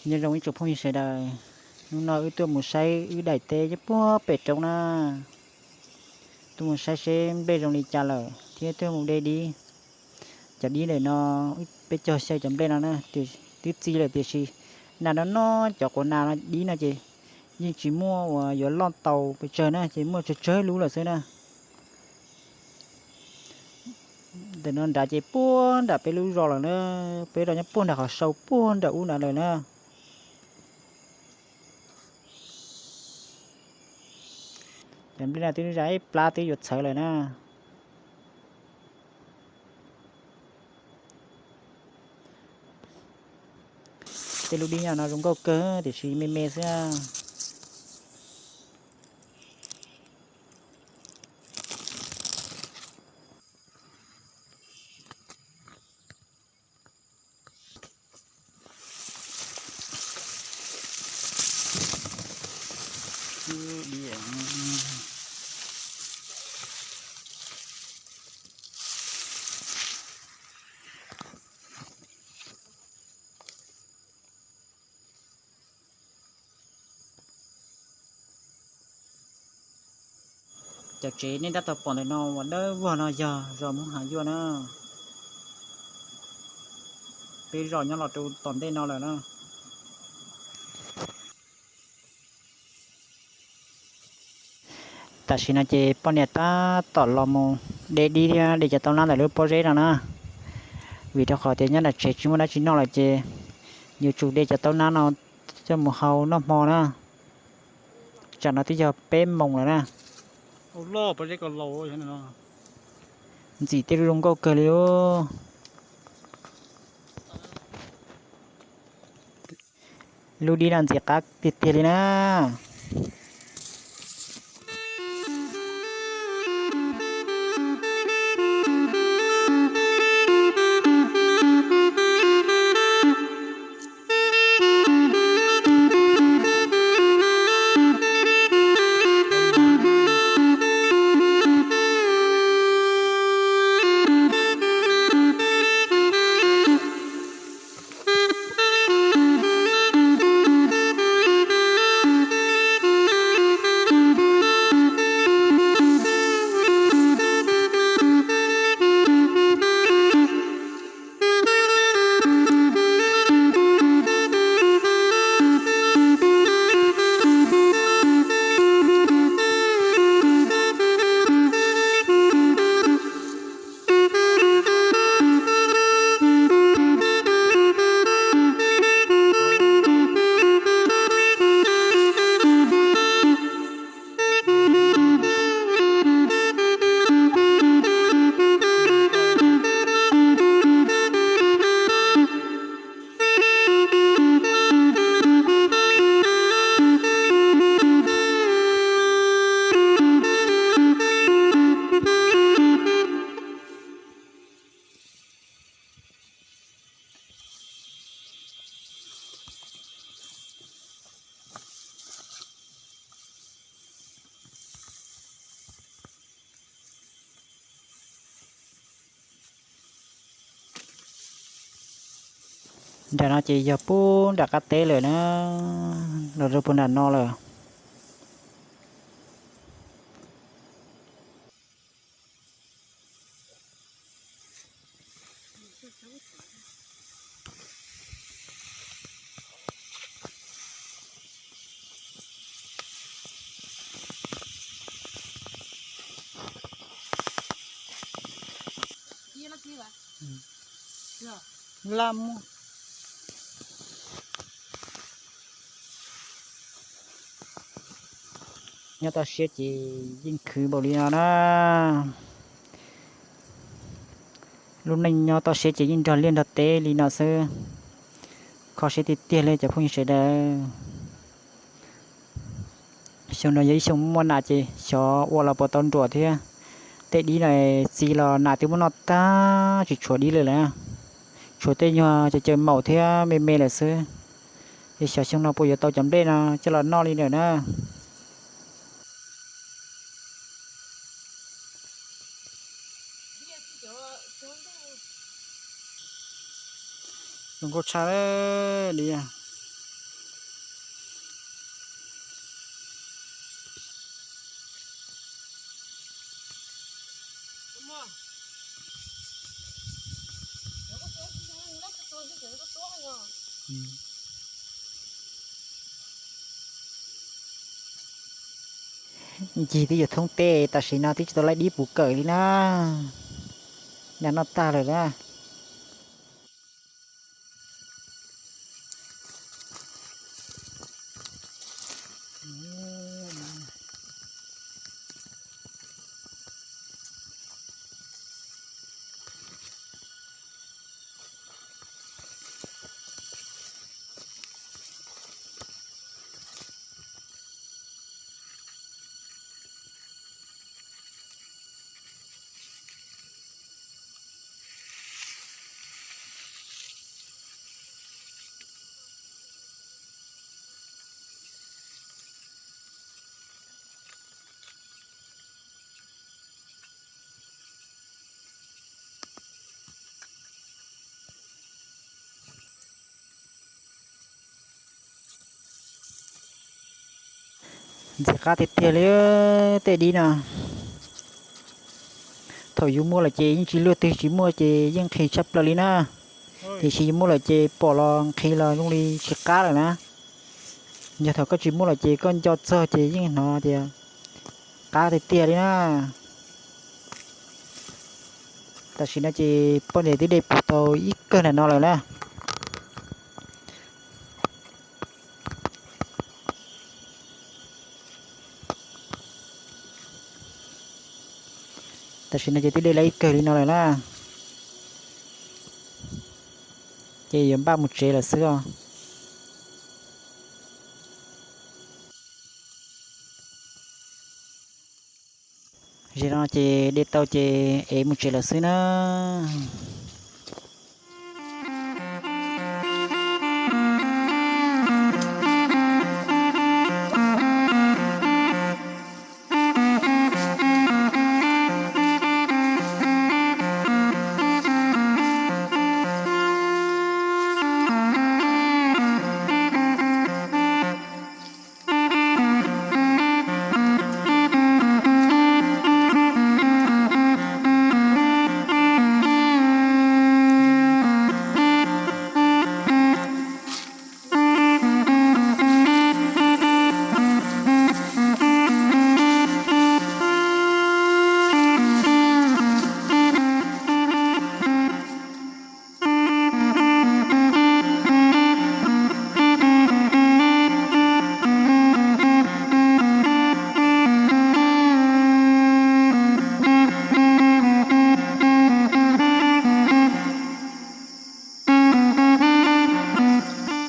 Nyob zoo ib tsoom phooj ywg sawv daws, hnub no wb tuaj mus saib wb daim teb nyob puag pem roob na. Tuaj mus saib seb nplej zoo li cas lawm thiab tuaj mus de dib cov dib ntawm no. Peb cog xyaw cov nplej no na, twb txi lawm tiam sis nas no no, cov quav nas no dib no ces yeej tsis muaj uas yuav loj tau pes tsawg na, ces muaj tsawg tsawg lub lawm xwb na. Ntawm no nrad ces puag nram peb lub zos lawm na, peb zos nyob puag nram qhov sau puag nram ub nrad lawm na. Cov nplej no twb zam ib plab twb yuav txhawv lawm na. Tej lub dib no zoo nkauj kawg tiam sis me me xwb. Cov tsev nej tab tom pom ntawm no uas dawb vog no yog zos Hmoob Hav Yuaj na. Peb zos nyob los rau tom ntej no lawm na. Tam sim no ces poj niam tab tom los mus de dib thiab de cov taub nab ntawm lub pob zeb no na. Vim rau qhov tias nyob nram tsev tsis muaj dab tsi noj lawm ces yuav tsum de cov taub nab no coj mus hau noj hmo na. Tsam no twb yog peb moos lawm na. Ntxim tej lub zoo nkauj kawg li. Lub dib no ntxim qab tiag tiag li na. Nram no ces yog puag nram qab teb lawm na, los rau puag nram no lawm. Nyob toj siab ces yeej khwv npaum li no na. Lub neej nyob toj siab ces yeej nrog liaj nrog teb li no xwb. Kho siab tiag tiag li cov phooj ywg sawv daws. Xyoo no yog ib xyoo muaj nas ces xyov ua los puas tau nruam thiab. Tej dib no txi los nas twb muab noj tag tsis tshuav dib lawm na. Tshuav tej nyuag caws caws maum thiab me me lawm xwb. Es xyov xyoo no puas yuav tau cov nplej no coj los noj li lawm na. Zoo nkauj tshaj li. Ncig twb yuav thoob teb, tam sim no twb tsis tau laib dib puv kawm li na. Nag noj tag lawm na. Ntxim qab tiag tiag li tej dib no. Thaum yus muaj lawm ces yeej tsis luaj twg, tsis muaj ces yeej nqhis tshaj plaws li na. Tiam sis yus muaj lawm ces pom los nqhis los zoo li tsis qab lawm na. Yog thaum koj tsis muaj lawm ces koj nco txog ces yeej hnov tias qab tiag tiag li na. Tam sim no ces poj niam twb de puv tau ib kawg ntawm no lawm na. Tam sim no ces twb de lawm ib kawg li no lawm na. Ces yuav npaj mus tsev lawm xwb os. Zim no ces de tau ces ev mus tsev lawm xwb na.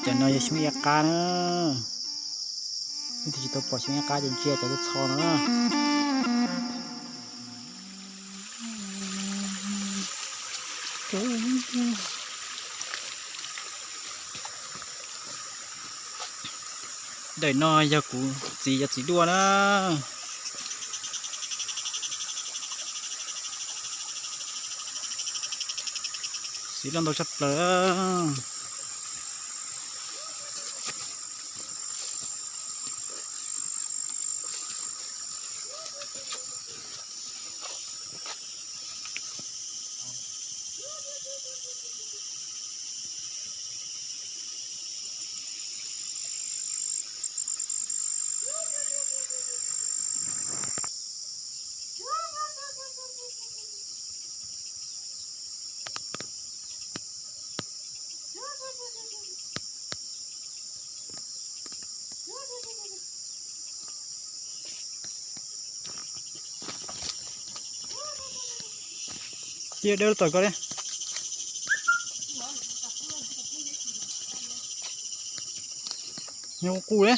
Cov no yog xyoob iab qab na. Leej twg tsis tau pom xyoob iab qab ces ntsia cov txho no. Ntawm no yog kuv txiv cov txiv duaj na. Txiv loj ntau tshaj plaws. Cia dawb tawm ko li. Nyob qub li.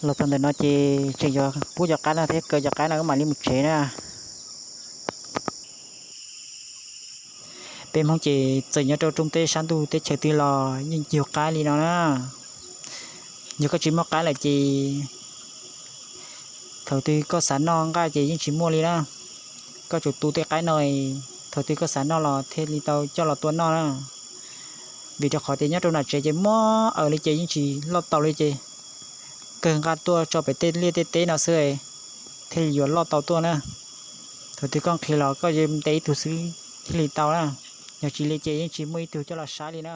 Los txog ntawm no ces tseem yuav pub cov qaib no thiab kaw cov qaib no wb mam li mus tsev na. Peb Hmoob ces txawm nyob rau rooj teb sab ntuj teb chaws twg los yeej yug qaib li no na. Yog koj tsis muaj qaib lawm ces thaum twg koj xav noj nqaij ces yeej tsis muaj li na. Koj tsum tu tej qaib no, thaum twg koj xav noj los thiaj li tau coj los tua noj na. Vim rau qhov tias nyob rau nram tsev ces muaj aws li ces yeej tsis loj taus li ces kawg nqa tuaj tso pem tej liaj tej teb no xwb thiaj li yuav loj tau tuaj na. Thaum twg koj nqhis los koj yuav ntes ib tug xwb thiaj li tau na. Yog tsis li ces yeej tsis muaj ib tug coj los saib li na.